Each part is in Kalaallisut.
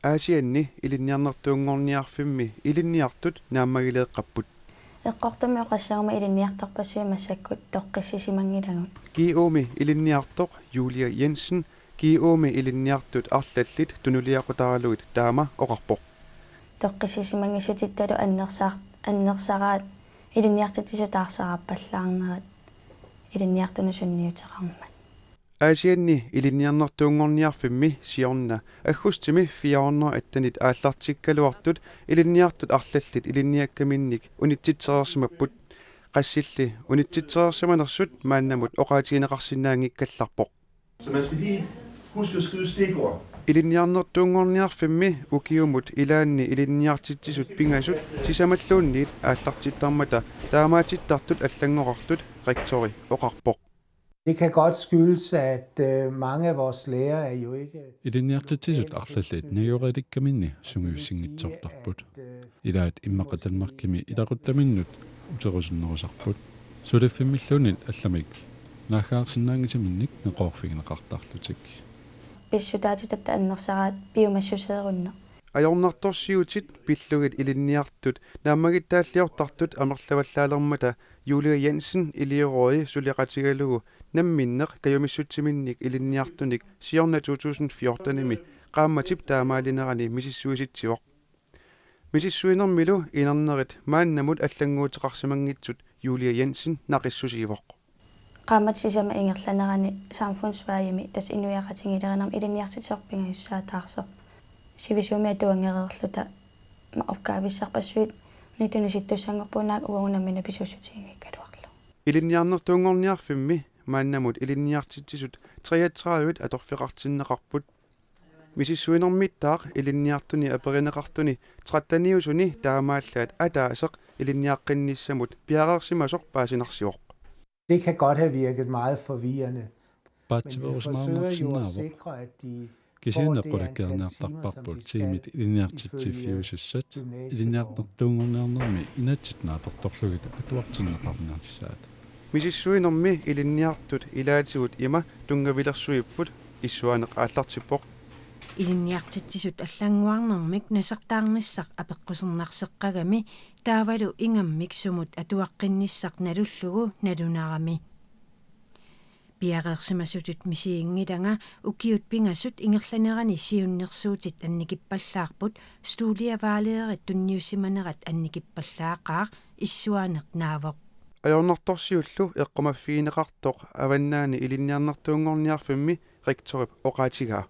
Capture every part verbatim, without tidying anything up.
Aasianni ilinniarnertuunngorniarfimmi ilinniartut naammagileeqqapput. Eqqortummi oqassaguma ilinniartorpassuit massakkut toqqissisimanngilakka. G O-mi ilinniartoq Julia Jensen G O-mi ilinniartut arlallit tunuliaqutaralugit taama oqarpoq. Toqqissisimanngissutit talu annersaar-, annersaraat ilinniartitsisut taarseraappallaarnerat ilinniartunut sunniuteqarmat. Aasianni ilinniarnertuunngorniarfimmi siorna aggustimi fire hundrede attenit aallartikkaluartut ilinniartut arlallit ilinniakkaminnik unitsitsereersimapput. Qassilli unitsitsereersimanersut maannamut oqaatigineqarsinnaanngikkallarpoq. Så man skal lige huske at skrive stikord. Ilinniarnertuunngorniarfimmi ukiumut ilaanni ilinniartitsisut pingasut sisamalluunniit aallartittarmata taamaatittartut allanngorartut rektori oqarpoq. Det kan godt skyldes, at øh, mange af vores lærere er jo ikke... Ilinniartitsisut arlallit najugerilikkaminni sungiussinngitsoortarput. Ilaat immaqa Danmarkimi ilaquttaminnut uterusunnerusarput. Suliffimmilluunniit allamik naaggaarsinnaanngisaminnik neqoorfigineqartarlutik. Pissutaatitatta annersaraat piumassuseerunneq. Ajornartorsiutit pillugit ilinniartut naammagittaalliortartut amerlavallaalermata Julia Jensen iliorui suleqatigalugu namminneq kajumissutsiminnik ilinniartunik siorna to tusind fjortenimi qaammatip taamaalinerani misissuisitsivoq. Misissuinermilu inernerit maannamut allannguuteqarsimanngitsut Julia Jensen naqissusiivoq. Qaammatit sisamat ingerlanerani samfundsfagimi tassa inuiaqatigiilerinermi ilinniartitsisoq pingajussaa taarserpoq. Sivisuumik atuanngereerluta ma-, opgavissarpassuit nitunusittussanngorpugut naak uagut nammineq pisuussutiginngikkaluarlugu. Ilinniarnertuunngorniarfimmi maannamut ilinniartitsisut treogtredive atorfeqartinneqarput. Misissuinermittaaq ilinniartuni aperineqartuni tretteniusuni taamaallaat ataaseq ilinniaqqinnissamut piareersimasoq paasinarsivoq. Det kan godt have virket meget forvirrende, men vi forsøger jo at sikre, at de får det antal timer, som de skal, ilinniartitsiffiusussat, ilinniarnertuunngorniarnermi inatsit naapertorlugit atuartinneqarnissaat. Misissuinermi ilinniartut ilaatigut ima tunngavilersuipput issuaaneq aallartippoq. Ilinniartitsisut allannguarnermik nasertaarnissaq apeqqusernarseqqagami taavalu ingammik sumut atuaqqinnissaq nalullugu nalunarami. Piareersimasutut misiginngilanga ukiut pingasut ingerlanerani siunnersuutit annikippallaarput, studievejlederit tunniussimanerat annikippallaaqaaq, issuaaneq naavoq. Ajornartorsiullu eqqumaffigineqartoq Avannaani ilinniarnertuunngorniarfimmi rektorip oqaatigaa.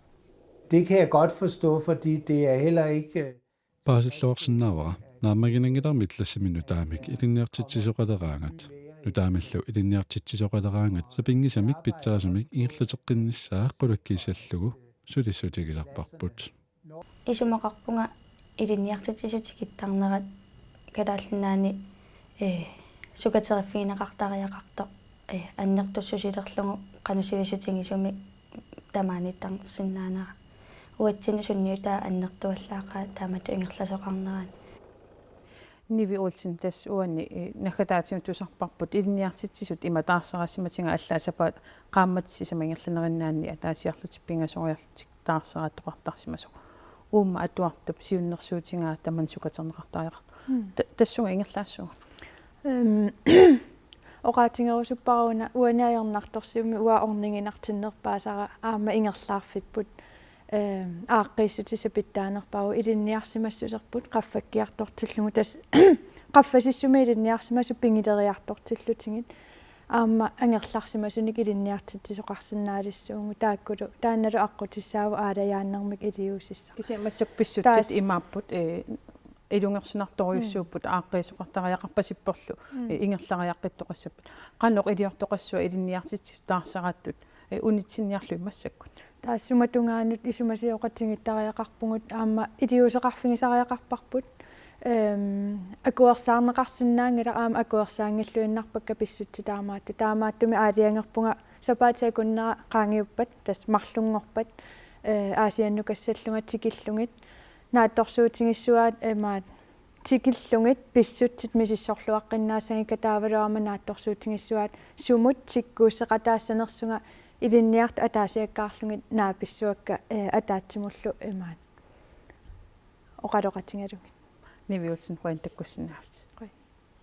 Det kan jeg godt forstå, fordi det er heller ikke... Paasilluarsinnaavara naammaginanngilarmi klassimi nutaamik ilinniartitsisoqaleraangat. Nutaamillu ilinniartitsisoqaleraangat sapinngisamik pitsaasumik ingerlateqqinnissaa qulakkiissallugu sulissutigisarparput. Isumaqarpunga ilinniartitsisut tikittarnerat Kalaallit Nunaanni, eh, sukateriffigineqartariaqartoq, eh, annertussusilerlugu qanoq sivisutigisumik tamaaniittarsinnaanera. Uatsinnut sunniutaa annertuallaaqaaq taamatut ingerlasoqarnerani. Nivi Olsen, tassa uani, eh, naggataatigut tusarparput ilinniartitsisut ima taarseraasimatiga allaat sapaat qaammatit sisamat ingerlanerinnaanni ataasiarlutik pingasoriarlutik taarseraattoqartarsimasoq. Uuma atuartup siunnersuutigaa tamanna sukaterneqartariaqartoq. Mm. Ta-, tassunga ingerlaassuugut. Øhm, oqaatigerusuppara una uani ajornartorsiummik uanga orniginartinnerpaasara aamma ingerlaarfipput. Øhm, aaqqiissutissat pitsaanerpaavoq ilinniarsimassuserput qaffakkiartortillugu tassa qaffasissumi ilinniarsimasut pigileriartortillutigit. Aamma angerlarsimasunik ilinniartitsisoqarsinnaalissuugut taakkulu taannalu aqqutissaavoq aalajaannermik iliuusissaq. Kisianni massakkut pissutsit taas- imaapput, eh, ilungersunartorujussuupput, mm, aaqqiisoqartariaqarpasipporlu, mm, eh, ingerlariaqqittoqassapput. Qanoq iliortoqassua ilinniartitsisut taarseraattut, eh, unitsinniarlugit massakkut. Taassuma tungaanut isumasioqatigiittariaqarpugut aamma iliuuseqarfigisariaqarparput. Øhm, akuersaarneqarsinnaanngilaq aamma akuersaanngilluinnarpakka pissutsit taamaattut. Taamaattumik aalajangerpunga sapaatip akunnera qaangiuppat, tassa marlunngorpat, eh, Aasiannut kassallunga tikillugit. Naatsorsuutigissuaat imaat tikillugit pissutsit misissorluaqqinnaassagiga taavalu aamma naatsorsuutigissuaat sumut tikkuusseqataassanersunga ilinniartut ataasiakkaarlugit naapissuakka, eh, ataatsimullu imaat. oqaloqatigalugit. Nivi Olsen, qujanaq takkussinnaavutit. Qujan.